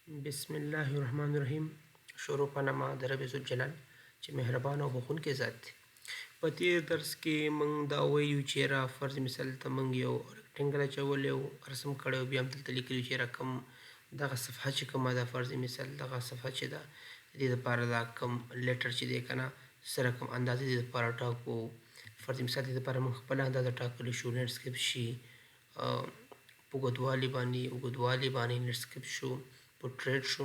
بسم الله الرحمن الرحیم. شروع په نامه د رب ذوالجلال چې مهربان او بخښونکی ذات دی. په تیر درس کې موږ دا ویو چې را فرض مثال ته موږ یو رکټینګل اچولی و، رسم کړی و، بیا هم دلته لیکلي چې را کوم دغه صفحه چې کومه ده، فرض مثال دغه صفحه چې ده، د دې دپاره دا کوم letter چې دی که نه سره کوم اندازې دې دپاره ټاکو. فرض مثال دې دپاره موږ خپله اندازه ټاکلی شو، landscape شي په اوږدوالي باندې، اوږدوالي باندې landscape شو، پورټریټ شو،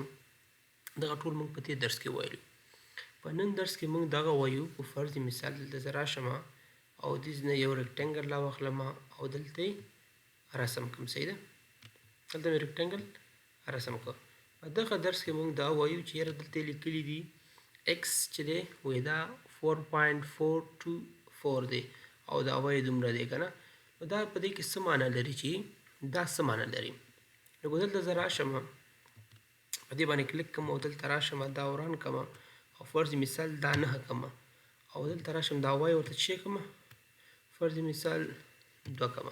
دغه ټول موږ په دې درس کې ویلو. په نن درس کې موږ دغه وایو. په فرض مثال دلته زه راشم او دې نه یو rectangle راواخلم او دلته یې رسم کړم. صحیح ده، دلته مې rectangle رسم کړ. په دغه درس کې موږ دا وایو چې یاره دلته یې لیکلي دي x چې دی وایي دا 4.424 دی او دا y دومره دی که نه. نو دا په دې کې څه معنا لري چې دا څه معنا لري؟ نو که دلته زه راشم په دې باندې کلیک کوم او دلته راشم دا وران کړم او فرض مثال دا نه کړم او دلته راشم دا y ورته څه کړم، فرض مثال دوه کړم.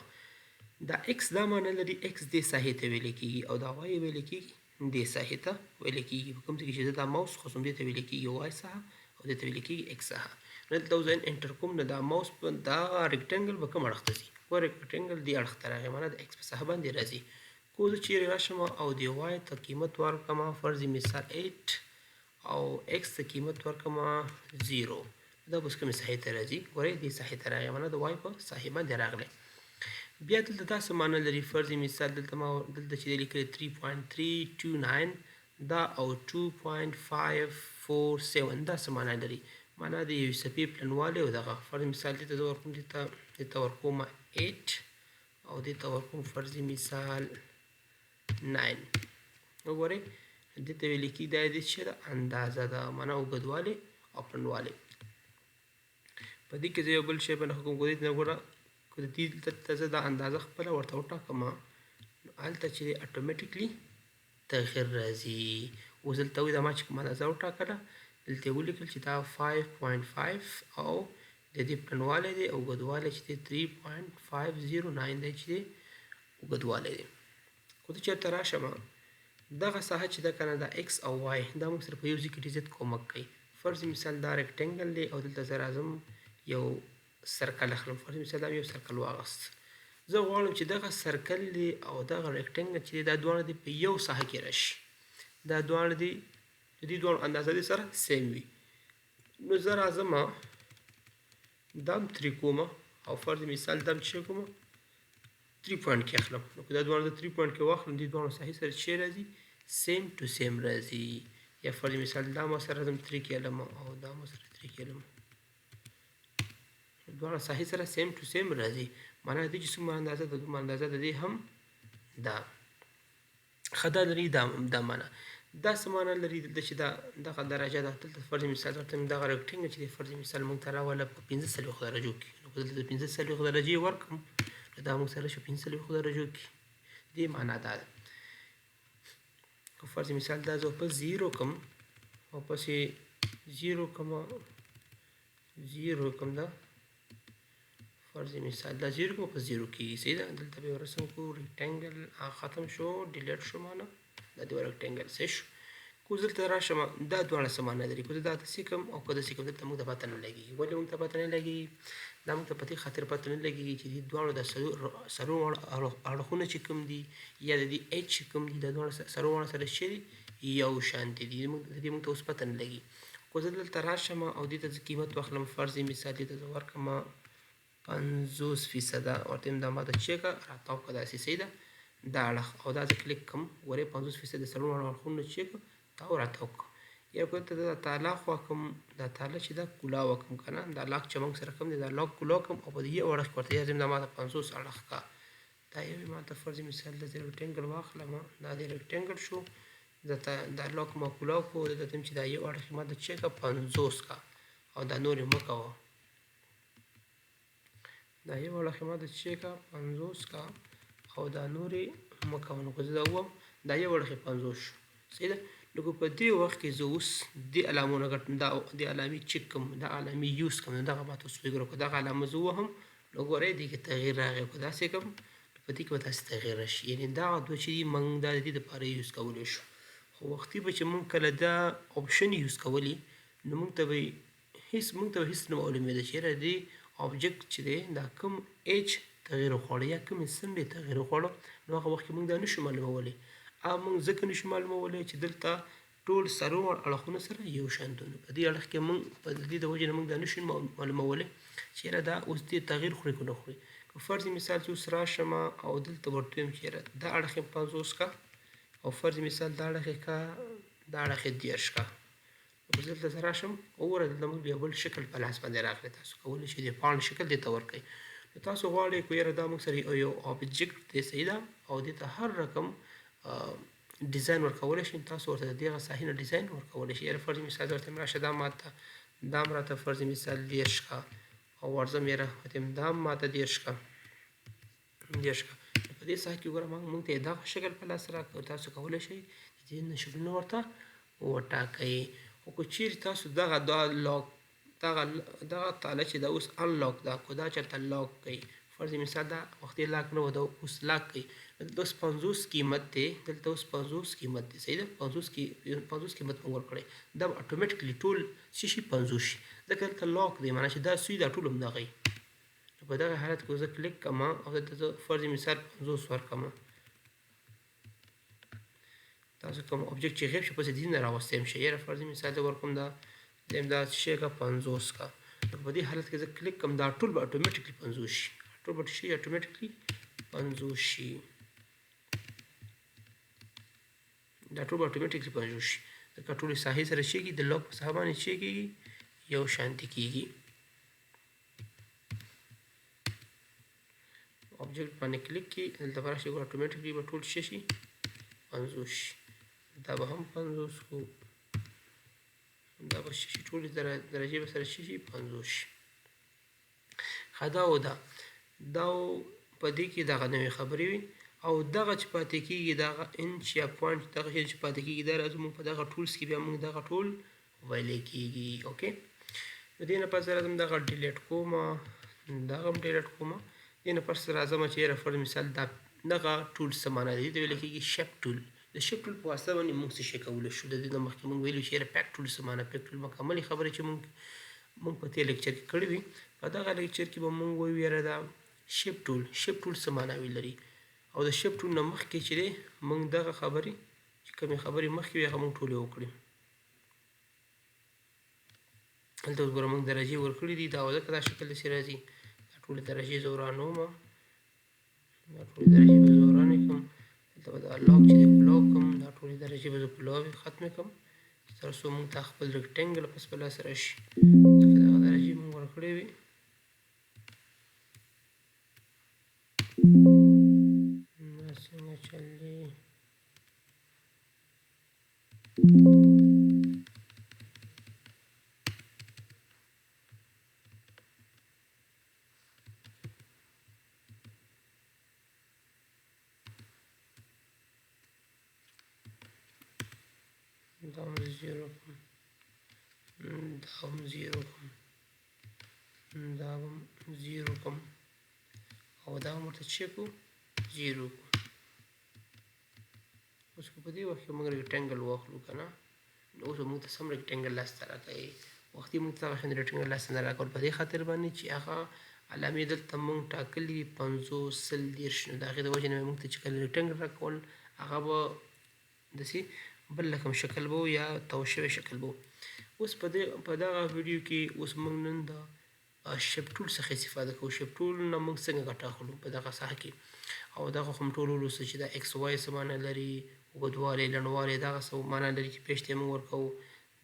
دا x دا معنا لري، x دې ساحې ته ویل کېږي او دا y ویل کېږي دې ساحې ته ویل کېږي. په کوم ځای کې چې زه دا ماوس خوځوم دې ته ویل کېږي y ساحه او دې ته ویل کېږي x ساحه. نو دلته اوس زه enter کوم، نو دا ماوس په دا rectangle به کوم اړخ ته ځي؟ ګوره rectangle دې اړخ ته راغی، معنا د x په ساحه باندې راځي. که زه چیرې راشم او د y ته قیمت ورکړم فرض مثال 8 او x ته قیمت ورکړم 0، دا به اوس کومې ساحې ته راځي؟ ګورئ دې ساحې ته راغی، معنا د y په ساحې باندې راغلی. بیا دلته دا څه معنا لري؟ فرض مثال دلته ما دلته چې لیکلی 3.329 دا او 2.547 دا څه معنا لري؟ معنا د یوې څپې پلنوالی او دغه فرض مثال دې ته زه ورکوم، دې ته ورکوم 8 او دې ته ورکوم فرض مثال 9. وګورئ دې ته ویل کېږي دا د څه ده؟ اندازه ده، معنا اوږدوالی او پلنوالی. په دې کې زه یو بل شی به نښه کوم. ګورئ نه ګوره که د دې دلته زه دا اندازه خپله ورته وټاکم نو هلته چې automatically تغییر راځي. اوس دلته وایي دا ما چې کومه اندازه وټاکله دلته یې ولیکل چې دا 5.5 او د دې پلنوالی دی او اوږدوالی چې دی 3.509 دی چې دی اوږدوالی دی. خو زه چېرته راشم دغه ساحه چې ده که نه دا x او y دا موږ سره په یو ځای کې ډېر زیات کومک کوي. فرض مثال دا rectangle دی او دلته زه راځم یو circle اخلم. فرض مثال دا مې یو circle واخیست. زه غواړم چې دغه circle دی او دغه rectangle چې دی دا دواړه دې په یو ساحه کې راشي، دا دواړه دې د دې دواړو اندازه دې سره same وي. نو زه راځم دام 3 کوم او فرض مثال دام چې کوم 3 point کې اخلم. نو که دا دواړه زه 3 point کې واخلم دې دواړو ساحې سره چې راځي same to same راځي. یا فرض مثال دا ما سره راځم 3 کې علم او دا ما سره 3 کې علم، دواړه ساحې سره same to same راځي. معنا دې چې څومره اندازه ده دومره اندازه د دې هم ده. ښه دا لري دا معنا دا څه معنا لري؟ دلته چې دا دغه درجه ده، دلته فرض مثال ورته دغه rectangle چې دی فرض مثال موږ ته راوله په 45 درجو کې، نو که دلته د 45 درجې ورکړم نو دا موږ سره شو 45 درجو کې. دې معنا دا ده. که فرض مثال دا زه په 0 کوم او پسې 0.0 کوم، دا فرض مثال دا 0 کوم په 0 کېږي. صحیح ده. دلته به رسم کړو rectangle، ختم شو، delete شو، معنا دا دی rectangle صحیح شو. که زه دلته راشم دا دواړه څه معنا لري؟ که زه دا داسې کوم او که داسې کوم دلته موږ ته پته نه لګېږي. ولې موږ ته پته نه لګېږي؟ دا موږ ته په دې خاطر پته نه لګېږي چې دې دواړو د څلور اړخونه چې کوم دي یا د دې edge چې کوم دي دا دواړه څلور واړه سره څه دي؟ یو شان دي. دې موږ ته اوس پته نه لګي. که زه دلته راشم او دې ته زه قیمت واخلم، فرض مثال دې ته زه ورکړم 50 فیصده، ورته وایم دا ماته چې که راتاو که داسې. صحیح ده. دا اړخ او دا زه کلیک کوم، ګورئ 50 فیصده څلور واړه اړخونه چې که تاو راتاو که. یا که دلته دا تالا خوا کوم، دا تاله چې دا کلا وکړم که نه، دا لاک چې موږ سره کوم دی دا لاک کلا کوم او په دې یو اړخ کې ورته یې دا ماته 50 اړخ که. دا یو ماته فرض مثال داسې rectangle واخلم، دا دی rectangle شو، دا لاک ما کلا کړو، دلته ته چې دا یو اړخ ماته چې که 50 که او دا نور یې مه کوه. دا یو اړخ ماته چې که 50 که او دا نور یې مه کوه. نو که زه دا ووایم دا یو اړخ یې 50 شو. صحیح ده. نو که په دې وخت کې زه اوس دې علامو نه ګټم، دا دې علامې چک کوم، دا علامې use کوم، نو دغه ماته اوس وګوره که دغه علامه زه ووهم نو ګورئ دې کې تغییر راغی، که داسې کوم نو په دې کې به داسې تغییر راشي. یعنې دغه دوه چې دي موږ دا د دې دپاره use کولی شو. خو خو وختي به چې موږ کله دا option use کولی نو موږ ته به هیڅ، موږ ته به هیڅ نه معلومېده چې یاره دې object چې دی دا کوم edge تغییر وخوړه یا کومې څنډې تغییر وخوړه. نو هغه وخت کې موږ دا نشو معلومولی. هغه موږ ځکه نشو معلومولی چې دلته ټول څلور اړخونه سره یو شان دي. نو په دې اړخ کې موږ په دې د وجې نه موږ دا نشو معلومولی چې یاره دا اوس دې تغییر خوري که نه خوري. که فرض مثال چې اوس راشم او دلته ورته ووایم چې یاره دا اړخ یې 50 کا او فرض مثال دا اړخ یې کا، دا اړخ یې 30 کا، نو زه دلته زه راشم وګوره دلته موږ بیا بل شکل په لاس باندې راغلی. تاسو کولی شئ د پاڼې شکل دې ته ورکړئ. نو تاسو غواړئ که یاره دا موږ سره یو object دی، صحیح ده، او دې ته هر رقم design ورکولی شئ. تاسو ورته د دغه ساحې نه design ورکولی شئ. یاره فرض مثال زه ورته وایم راشه دا ماته دا هم راته فرض مثال 30 کا او ورځم یاره ورته وایم دا هم ماته 30 کا، 30 کا. نو په دې ساحه کې وګوره موږ ته یې دغه شکل په لاس راکړ. تاسو کولی شئ د دې نه شکلونه ورته وټاکئ. خو که چیرې تاسو دغه دا lock، دغه تاله چې دا اوس unlock ده، که دا چېرته lock کړئ، فرض مثال دا وختي lock نه و، دا اوس lock کړئ، دلته اوس 50 قیمت دی، دلته اوس 50 قیمت دی، صحیح ده، 50 قیمت موږ ورکړی، دا به automatically ټول څه شي 50 شي، ځکه دلته lock دی، معنی چې دا سوی دا ټول همدغه وي. نو په دغه حالت کې زه کلیک کړم او دلته زه فرض مثال 50 ورکړم، تاسو کوم object چې غیب شي پسې دې نه راوستی هم شي. یاره فرض مثال زه ورکوم دا زه دا څه شی که 50 کا، نو په دې حالت کې زه کلیک کړم دا ټول به automatically 50 شي، ټول به شي automatically 50 شي، دا ټول به automatically 50 شي، ځکه ټولې ساحې سره شي کېږي، د lock په ساحه باندې شي کېږي، یو شانتي کېږي. object باندې کلیک کړي، دلته به راشي ګوره automatically به ټول څه شي 50 شي، دا به هم 50 کو، دا به څه شي ټولې درجې به سره څه شي 50 شي. ښه، دا و دا، دا و په دې کې دغه نوې خبرې وي. او دغه چې پاتې کېږي دغه انچ یا point دغه شی چې پاتې کېږي دا راځو موږ په دغه tools کې بیا موږ دغه ټول ویلی کېږي. okay، نو دې نه پس راځم دغه delete کوم، دغه هم delete کوم. دې نه پس راځم چې یاره فرض مثال دا دغه tool څه معنا دی، دې ته ویل کېږي shape tool. د shape tool په واسطه باندې موږ څه شی کولی شو؟ د دې نه مخکې موږ ویلو چې یاره pick tool څه معنا، pick tool مکملې خبرې چې موږ په تېر lecture کې کړې وي. په دغه lecture کې به موږ وایو یاره دا shape tool، shape tool څه معناوې لري. او د shape tool نه مخکې چې دی موږ دغه خبرې چې کومې خبرې مخکې وي هغه موږ ټولې وکړې. دلته اوس ګوره موږ درجې ورکړې دي، دا ځکه دا شکل داسې راځي. دا ټولې درجې زه ورانوم، دا ټولې درجې به زه ورانې کړم. دلته به دا lock چې دی بلاک کړم، دا ټولې درجې به زه بلاک ختمې کړم تر څو موږ ته خپل rectangle پس په لاس راشي، ځکه دغه درجې موږ ورکړې وي. دا څنګه چل دی؟ دا هم zero کوم، دا هم zero کوم، دا هم zero کوم، او دا هم ورته څه کوو؟ zero کوو. اوس که په دې وخت کې موږ rectangle واخلو که نه، نو اوس به موږ ته سم rectangle لاسته راکوي. وختي موږ ته هغه شان rectangle لاسته نه راکول، په دې خاطر باندې چې هغه علامې دلته موږ ټاکلي وي 50، 100، 30، نو د هغې د وجې نه به موږ ته چې کله rectangle راکول هغه به داسې بل رقم شکل به و یا تو شوی شکل به و. اوس په دغه ویډیو کې اوس موږ نن د shape tool څخه استفاده کوو. shape tool نه موږ څنګه ګټه اخلو په دغه ساحه کې، او دغه هم ټول ولوسته چې دا X Y څه معنا لري، اوږدوالی، لنډوالی، دغه څه معنا لري چې پیش ته موږ ورکوو،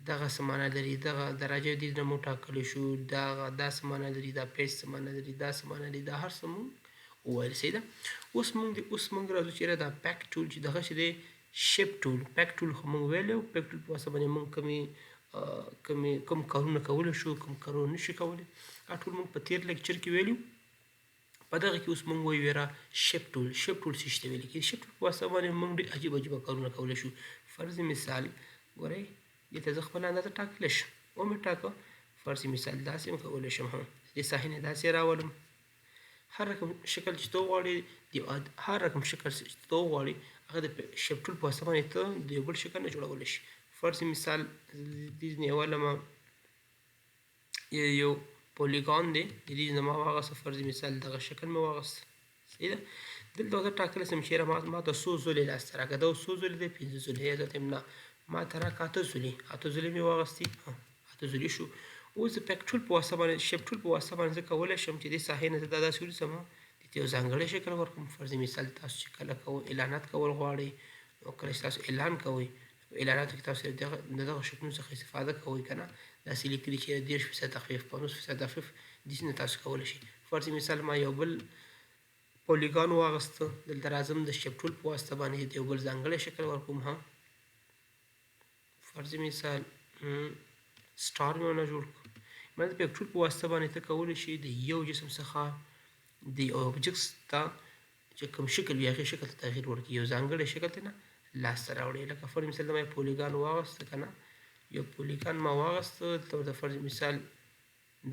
دغه څه معنا لري، دغه درجه دې نه موږ ټاکلی شو، دا څه معنا لري، دا پیش څه معنا لري، دا څه معنا لري، دا هر څه موږ وویل. صحیح ده. اوس موږ راځو چې دا pick tool چې دغه چې دی shape tool، pick tool خو موږ ویلی و. pick tool په واسطه باندې موږ کوم کارونه کولی شو، کوم کارونه نشو کولی، دا ټول موږ په تېر lecture کې ویلي وو. په دغه کې اوس موږ وایو یاره shape tool. shape tool څه شي ته ویل کېږي؟ shape tool په واسطه باندې موږ ډېر عجیب عجیب کارونه کولی شو. فرض مثال ګورئ دې ته زه خپله اندازه ټاکلی شم، ومې ټاکه. فرض مثال داسې هم کولی شم، هم دې ساحې نه داسې راولم. هر رقم شکل چې ته وغواړې، هر رقم شکل چې ته وغواړې هغه د shape tool په واسطه باندې ته د یو بل شکل نه جوړولی شي. فرض مثال دې ځینې ولمه یو polygon دی، د دې نه ما واغسته، فرض مثال دغه شکل مې واغسته، صحیح ده. دلته زه ټاکلی سم چې یاره ما ته څو ځلې لاسته راکړه، دا اوس څو ځلې دی؟ 5 ځلې. زه ته نه، ما ته راکړه 8 ځلې، 8 ځلې مې واغستې، 8 ځلې شو. اوس د pick tool په واسطه باندې، shape tool په واسطه باندې زه کولی شم چې دې ساحې نه زه دا داسې ونیسم، دې ته یو ځانګړی شکل ورکړم. فرض مثال تاسو چې کله کوئ اعلانات کول غواړئ، نو کله چې تاسو اعلان کوئ په اعلاناتو کې تاسو د دغه شکلونو څخه استفاده کوئ که نه، داسې لیکلي چې 30% تخفیف، 50% تخفیف، دې نه تاسو کولی شئ. فرض مثال ما یو بل polygon واغسته، دلته راځم د shape tool په واسطه باندې د یو بل ځانګړی شکل ورکوم. فرض مثال star مې ونه جوړ کړ. معنی د pick tool په واسطه باندې ته کولی شي د یو جسم څخه د یو object ته چې کوم شکل وي هغې شکل ته تغییر ورکړي، یو ځانګړی شکل ته نه لاسته راوړي. لکه فرض مثال ما یو polygon واغسته که نه، یو polygon ما واغسته، دلته ورته فرض مثال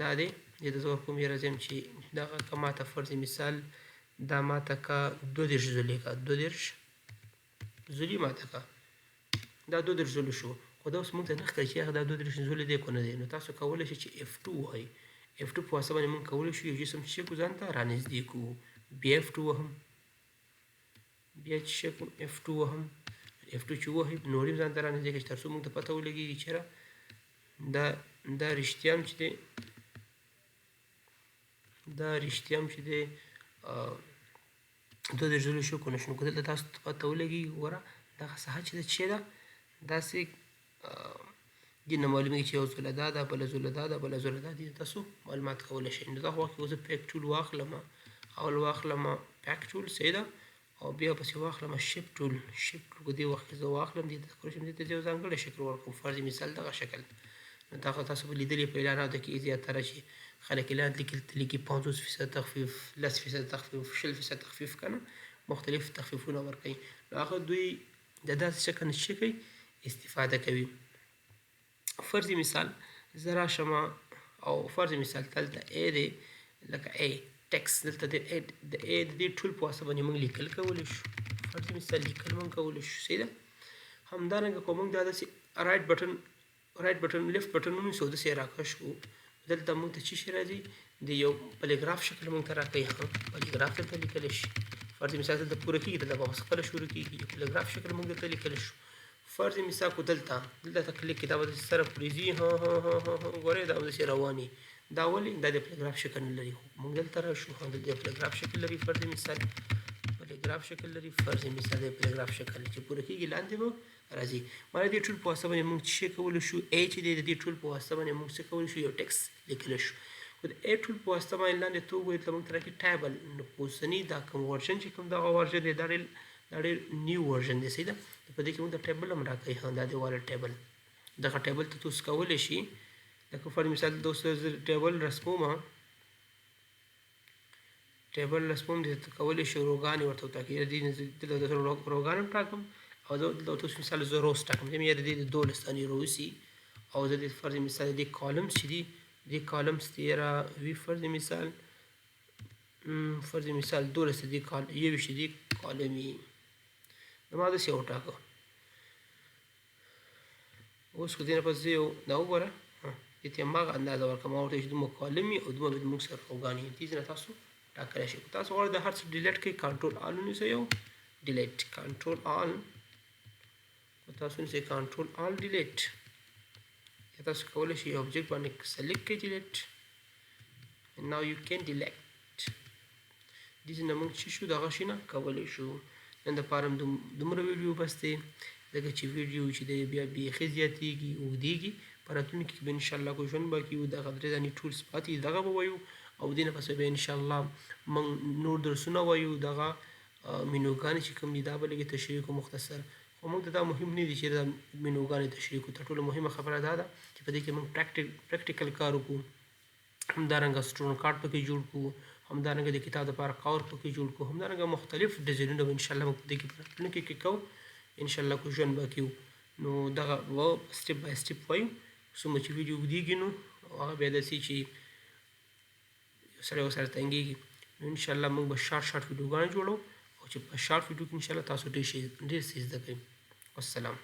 دا دی، دې ته زه ورکوم، یاره زه یم چې دغه که ما ته فرض مثال دا ما ته که 32 ځلې که 32 ځلې ما ته که دا 32 ځلې شو، خو دا اوس موږ ته نه ښکاري چې هغه دا 32 ځلې دی که نه دی. نو تاسو کولی شئ چې اف ټو ووهئ، اف ټو په واسطه باندې موږ کولی شو یو جسم چې کړو ځان ته رانږدې کړو. بیا اف ټو وهم، بیا چې شي کوم اف ټو وهم، اف ټو چې ووهئ نور هم ځان ته رانږدې کړي چې تر څو موږ ته پته ولګېږي چې دا رښتیا هم چې دی، دا رښتیا هم چې دی، 32 ځلې شو که نه شو. نو که دلته تاسو ته پته ولګېږي، ګوره دغه ساحه چې ده چې ده داسې، دې نه معلومېږي چې یو ځله دا ده، بله ځله دا ده، بله ځله دا ده، تاسو معلومات کولی شئ. نو دغه وخت کې زه pick tool واخلم، اول واخلم pick tool، صحیح ده، او بیا پسې واخلم shape tool. shape tool په دې وخت کې زه واخلم، دې ته کولی شم دې ته یو ځانګړی شکل ورکړم، فرض مثال دغه شکل. نو دغه تاسو به لیدلي په اعلاناتو کې زیاتره چې خلک اعلان لیکي 50% تخفیف، 10% تخفیف، 20% تخفیف، که نه مختلف تخفیفونه ورکوي. نو هغه دوی د داسې شکل نه څه کوي؟ استفاده کوي. فرض مثال زه راشم او فرض مثال دلته ای دی، لکه ای ټیکس، دلته د ای د ای د دې tool په واسطه باندې موږ لیکل کولی شو. فرض مثال لیکل موږ کولی شو، صحیح ده. همدارنګه که موږ دا داسې right button، right button، left button ونیسو، داسې یې راکش کړو، دلته موږ ته څه شی راځي؟ د یو پاراګراف شکل موږ ته راکوي. پاراګراف دلته لیکلی شي. فرض مثال دلته پوره کېږي، دلته به خپله شروع کېږي، یو پاراګراف شکل موږ دلته لیکلی شو. فرض مثال کو دلته ته کلیک کړې، دا به داسې سره پورې ځي، ها، ها، ها، ها، ها، ګورئ دا به داسې روان وي. دا ولې؟ دا د پاراګراف شکل نه لري. خو موږ دلته راشو، دلته د پاراګراف شکل لري، فرض مثال پاراګراف شکل لري، فرض مثال د پاراګراف شکل چې پوره کېږي لاندې به راځي. معنی دې tool په واسطه باندې موږ څه شی کولی شو؟ ای چې دی د دې tool په واسطه باندې موږ څه کولی شو؟ یو ټیکس لیکلی شو. خو د ای tool په واسطه باندې لاندې ته وګورئ، دلته موږ ته راکړي table. نو په اوسني دا کوم version چې کوم دغه version دی، دا ډېر new version دی، صحیح ده. په دې کې موږ ته table هم راکوي. دا دی والا table، دغه table ته تاسو کولی شي، لکه فرض مثال دلته اوس زه table رسموم، table رسموم، دې ته کولی شي row ګانې ورته وټاکي. دې نه زه دلته د row ګانې هم ټاکم، او زه دلته ورته اوس مثال زه rows ټاکم، چې مې د دې د 12 دانې rows وي، او زه دې فرض مثال دې columns چې دي، دې columns دې را وي، فرض مثال، فرض مثال 12 دې کال 21 دې column وي. نو ما داسې وټاکه. اوس خو دې نه پس زه یو دا وګوره، دې ته هماغه اندازه ورکړه، ما ورته چې دومره column وي او دومره به موږ سره row ګانې وي. دې ځای نه تاسو ټاکلی شئ. که تاسو غواړئ د هر څه delete کړئ، control alt ونیسئ، یو delete، control alt که تاسو ونیسئ، control alt delete، یا تاسو کولی شئ یو object باندې select کړئ، delete، and now you can delete. دې ځای نه موږ چې شو دغه شي نه کولی شو. نن دپاره هم دومره ویډیو بس دی، ځکه چې ویډیو چې دی بیا بیخي زیاتېږي، اوږدېږي. په راتلونکي کې به انشاءالله که ژوند باقي وو دغه درې دانې tools پاتې دي، دغه به وایو، او دې نه پس به انشاءالله موږ نور درسونه وایو. دغه مینوګانې چې کوم دي دا به لږې تشریح کړو مختصر، خو موږ ته دا مهم نه دي چې دا مینوګانې تشریح کړو. تر ټولو مهمه خبره دا ده چې په دې کې موږ practical کار وکړو، همدارنګه student card پکې جوړ کړو، همدارنګه د کتاب دپاره کاور پکې جوړ کړو، همدارنګه مختلف ډیزاینونه به انشاءالله موږ په دې کې په راتلونکي کې کوو انشاءالله که ژوند باقي وو. نو دغه به step by step وایو، څومره چې ویډیو اوږدېږي نو هغه بیا داسې چې یو سړی ورسره تنګېږي. نو انشاءالله موږ به short short ویډیوګانې جوړو او او چې په شارټ ویډیو کې ان شاء الله تاسو ډیر شي ډیر څه زده کوئ. والسلام.